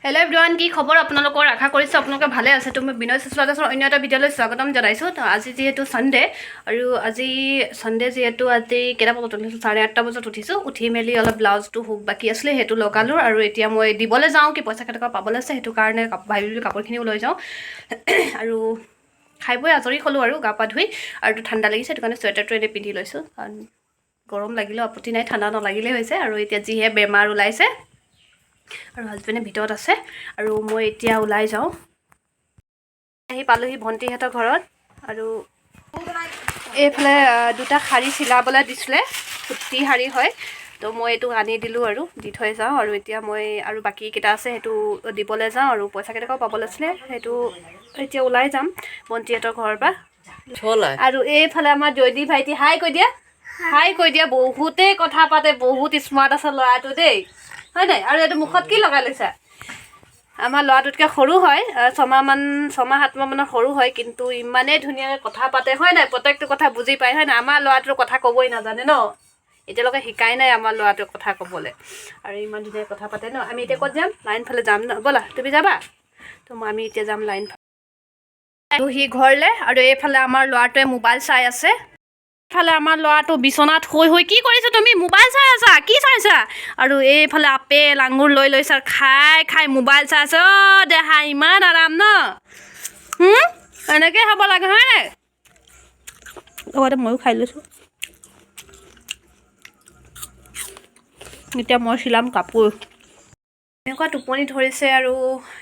Hello' everyone, কি খবৰ আপোনালোকৰ? আশা কৰিছোঁ আপোনালোকে ভালে আছে। তো মই বিনয় সুশীলা দাসৰ অন্য এটা ভিডিঅ'লৈ স্বাগতম জনাইছোঁ। তো আজি যিহেতু ছানডে, আৰু আজি ছানডে যিহেতু আজি কেইটা বজাত উঠিছোঁ? 8:30 বজাত উঠিছোঁ। উঠি মেলি অলপ ব্লাউজটো হুক বাকী আছিলে, সেইটো লগালোঁ। আৰু এতিয়া মই দিবলৈ যাওঁ কি পইচা কেইটকা পাবলৈ আছে, সেইটো কাৰণে ভাবিলোঁ কাপোৰখিনিও লৈ যাওঁ। আৰু খাই বৈ আজৰি হ'লোঁ আৰু গা পা ধুই। আৰু ঠাণ্ডা লাগিছে, সেইটো কাৰণে চুৱেটাৰটো এনেই পিন্ধি লৈছোঁ, কাৰণ গৰম লাগিলেও আপত্তি নাই, ঠাণ্ডা নালাগিলেই হৈছে। আৰু এতিয়া যিহে বেমাৰ ওলাইছে। আৰু হাজবেণ্ডে ভিতৰত আছে আৰু মই এতিয়া ওলাই যাওঁ। আহি পালোহি ভণ্টিহঁতৰ ঘৰত। আৰু এইফালে দুটা শাৰী চিলাবলৈ দিছিলে, সুতি শাৰী হয়। তো মই এইটো আনি দিলোঁ আৰু দি থৈ যাওঁ। আৰু এতিয়া মই আৰু বাকী কেইটা আছে সেইটো দিবলৈ যাওঁ। আৰু পইচা কেইটকাও পাবলৈ আছিলে, সেইটো এতিয়া ওলাই যাম ভণ্টিহঁতৰ ঘৰৰ পৰা। আৰু এইফালে আমাৰ জয়দীপ ভাইটি, হাই কৈ দিয়া, হাই কৈ দিয়া। বহুতেই কথা পাতে, বহুত স্মাৰ্ট আছে ল'ৰাটো দেই, হয় নাই? আৰু এইটো মুখত কি লগাই লৈছা? আমাৰ ল'ৰাটোতকৈ সৰু হয়, ছমাহমান, ছমাহ সাতমাহ মানৰ সৰু হয়, কিন্তু ইমানেই ধুনীয়াকৈ কথা পাতে, হয় নাই? প্ৰত্যেকটো কথা বুজি পায়, হয় নাই? আমাৰ ল'ৰাটোৰ কথা ক'বই নাজানে ন, এতিয়ালৈকে শিকাই নাই আমাৰ ল'ৰাটোৰ কথা ক'বলৈ। আৰু ইমান ধুনীয়াকৈ কথা পাতে ন। আমি এতিয়া ক'ত যাম? লাইন ফালে যাম ন? ব'লা, তুমি যাবা? তো মই আমি এতিয়া যাম লাইন ফালে সি ঘৰলৈ। আৰু এইফালে আমাৰ ল'ৰাটোৱে মোবাইল চাই আছে। এইফালে আমাৰ ল'ৰাটো বিচনাত শুই শুই কি কৰিছা তুমি? মোবাইল চাই আছা? কি চাইছা? আৰু এইফালে আপেল আঙুৰ লৈ লৈছা, খাই খাই মোবাইল চাই আছে। অ' দেহা, ইমান আৰাম ন? এনেকৈ খাব লাগে, হয় নাই? লগতে ময়ো খাই লৈছোঁ। এতিয়া মই চিলাম কাপোৰ। এনেকুৱা টোপনি ধৰিছে আৰু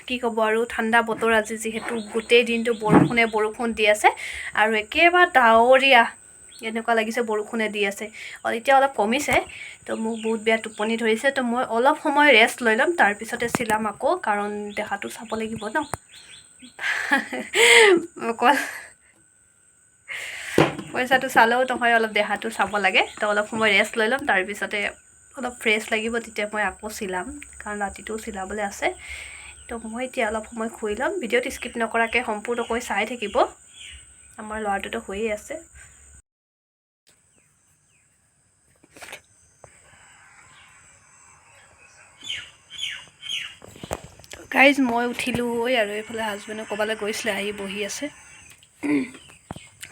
কি ক'ব। আৰু ঠাণ্ডা বতৰ আজি, যিহেতু গোটেই দিনটো বৰষুণে বৰষুণ দি আছে আৰু একেবাৰে ডাৱৰীয়া, এনেকুৱা লাগিছে বৰষুণে দি আছে। এতিয়া অলপ কমিছে। তো মোক বহুত বেয়া টোপনি ধৰিছে, তো মই অলপ সময় ৰেষ্ট লৈ ল'ম, তাৰপিছতে চিলাম আকৌ, কাৰণ দেহাটো চাব লাগিব ন। অকল পইচাটো চালেও নহয়, অলপ দেহাটো চাব লাগে। তো অলপ সময় ৰেষ্ট লৈ ল'ম, তাৰপিছতে অলপ ফ্ৰেছ লাগিব, তেতিয়া মই আকৌ চিলাম, কাৰণ ৰাতিটোও চিলাবলৈ আছে। তো মই এতিয়া অলপ সময় শুই ল'ম। ভিডিঅ'টো স্কিপ নকৰাকৈ সম্পূৰ্ণকৈ চাই থাকিব। আমাৰ ল'ৰাটোতো শুয়েই আছে। গাইজ, মই উঠিলোঁ ঐ। আৰু এইফালে হাজবেণ্ডে ক'ৰবালৈ গৈছিলে, আহি বহি আছে।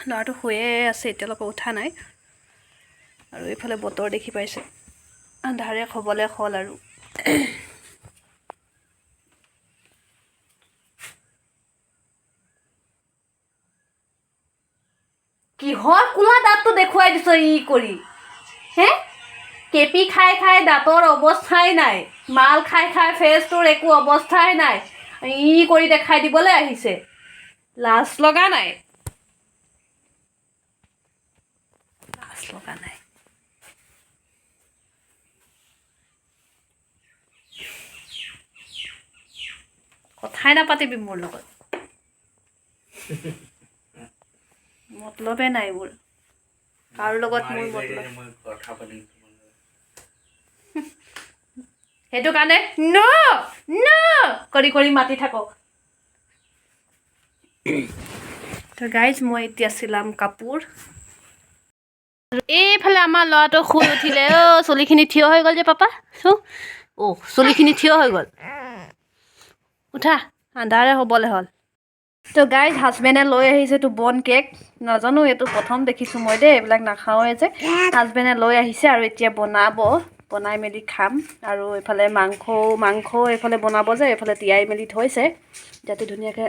ল'ৰাটো শুয়ে আছে, এতিয়ালৈকে উঠা নাই। আৰু এইফালে বতৰ দেখি পাইছে, আন্ধাৰে হ'বলৈ হ'ল। আৰু কিহৰ কোলা দাঁতটো দেখুৱাই দিছ ই কৰি হে? কেপি খাই খাই দাঁতৰ অৱস্থাই নাই, মাল খাই খাই ফেচটোৰ একো অৱস্থাই নাই, ই কৰি দেখাই দিবলৈ আহিছে। লাজ লগা নাই, লাজ লগা নাই। কথাই নাপাতিবি মোৰ লগত, মতলবে নাই মোৰ কাৰো লগত, মোৰ মতলব। সেইটো কাৰণে ন ন কৰি কৰি মাতি থাকক। তো গাইজ, মই এতিয়া চিলাম কাপোৰ। এইফালে আমাৰ ল'ৰাটো শুই উঠিলে। অ' চুলিখিনি থিয় হৈ গ'ল যে পাপা, অ' চুলিখিনি থিয় হৈ গ'ল। উঠা, আন্ধাৰে হ'বলৈ হ'ল। তো গাইজ, হাজবেণ্ডে লৈ আহিছে এইটো বন কেক। নাজানো, এইটো প্ৰথম দেখিছোঁ মই দেই, এইবিলাক নাখাওঁৱে যে। হাজবেণ্ডে লৈ আহিছে আৰু এতিয়া বনাব, বনাই মেলি খাম। আৰু এইফালে মাংস এইফালে বনাব যে, এইফালে তিয়াই মেলি থৈছে, যাতে ধুনীয়াকৈ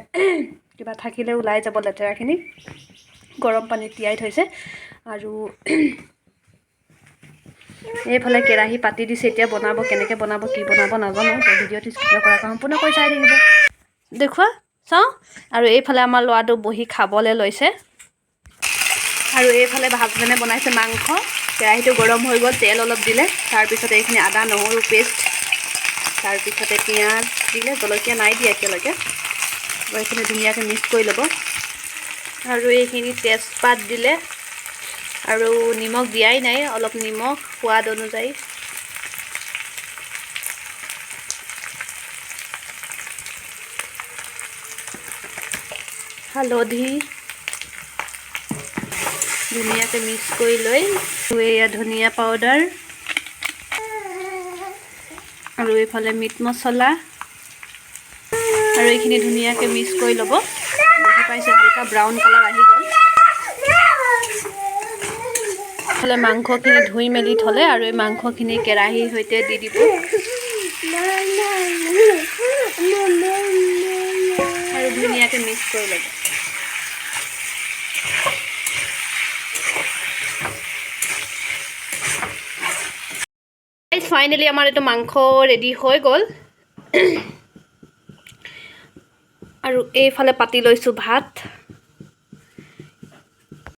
কিবা থাকিলে ওলাই যাব লেতেৰাখিনি। গৰম পানীত তিয়াই থৈছে। আৰু এইফালে কেৰাহী পাতি দিছে, এতিয়া বনাব। কেনেকৈ বনাব, কি বনাব নাজানো। তো ভিডিঅ'টো স্কিপ নকৰাকৈ সম্পূৰ্ণকৈ চাই থাকিব। দেখুওৱা চাওঁ। আৰু এইফালে আমাৰ ল'ৰাটো বহি খাবলৈ লৈছে। আৰু এইফালে হাজবেণ্ডে বনাইছে মাংস। কেৰাহীটো গৰম হৈ গ'ল, তেল অলপ দিলে, তাৰপিছতে এইখিনি আদা নহৰু পেষ্ট, তাৰপিছতে পিঁয়াজ দিলে, জলকীয়া নাই দিয়া এতিয়ালৈকে। এইখিনি ধুনীয়াকৈ মিক্স কৰি ল'ব। আৰু এইখিনি তেজপাত দিলে, আৰু নিমখ দিয়াই নাই, অলপ নিমখ সোৱাদ অনুযায়ী। হালধি ধুনীয়াকৈ মিক্স কৰি লৈ, এয়া ধনিয়া পাউডাৰ, আৰু এইফালে মিট মছলা। আৰু এইখিনি ধুনীয়াকৈ মিক্স কৰি ল'ব। দেখি পাইছে, হালকা ব্ৰাউন কালাৰ আহি গ'ল। ইফালে মাংসখিনি ধুই মেলি থ'লে আৰু এই মাংসখিনি কেৰাহীৰ সৈতে দি দিব আৰু ধুনীয়াকৈ মিক্স কৰি ল'ব। ফাইনেলি আমাৰ এইটো মাংস ৰেডি হৈ গ'ল। আৰু এইফালে পাতি লৈছোঁ ভাত।